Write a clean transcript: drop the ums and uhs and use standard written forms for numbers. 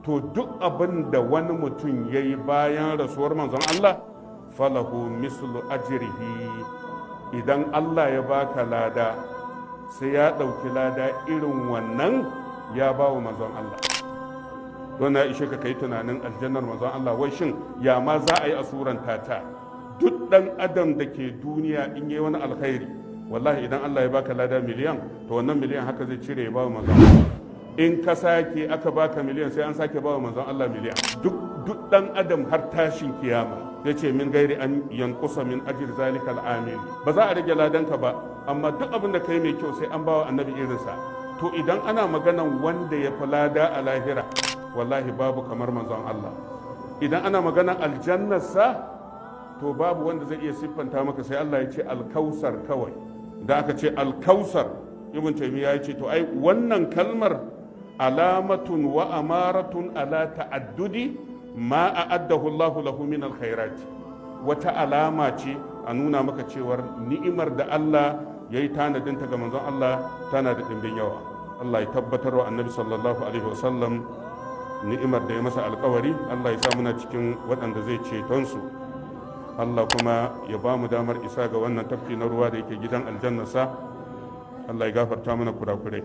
To duk abin da wani mutum ya yi bayan rasuwar manzon Allah, falahu mislu ajrihi. Idan Allah ya baka lada, sai ya ɗauki lada irin wannan ya ba wa manzon Allah. Don na ishe ka kai tunanin aljannar manzon Allah, wai shin ya ma za a yi a suranta ta? Duk ɗan adam da ke duniya in yi wani alkhairi, wallahi idan Allah ya baka lada miliyan, to wannan miliyan haka zai cire ya ba wa manzon Allah. In ka sake aka baka miliyan, sai an sake ba wa manzon Allah miliyan. Duk ɗan adam har tashin kiyama. Ya ce min gairi an yankusa min ajir zalika al'amil, ba za a rage ladanka ba, amma duk abin da kai mai kyau sai an bawa annabi irinsa. To idan ana maganan wanda ya fi lada a lahira, wallahi babu kamar manzon Allah. Idan ana maganan aljannarsa, to babu wanda zai iya siffanta maka, sai Allah ya ce alkausar kawai. Da aka ce alkausar, Ibn Taymiya ya ce to ai wannan kalmar alamatun wa amaratun ala ta'addudi ma a'addahu Allahu lahu min alkhairat. Wata alama ce a nuna maka cewar ni'imar da Allah ya yi tanadinta ga manzon Allah tana da ɗimbin yawa. Allah ya tabbatar wa annabi sallallahu alaihi wasallam ni'imar da ya masa alkawari. Allah ya sa muna cikin waɗanda zai ceton su. Allah kuma ya ba mu damar isa ga wannan tafki na ruwa da yake gidan aljannarsa. Allah ya gafarta mana kurakurai.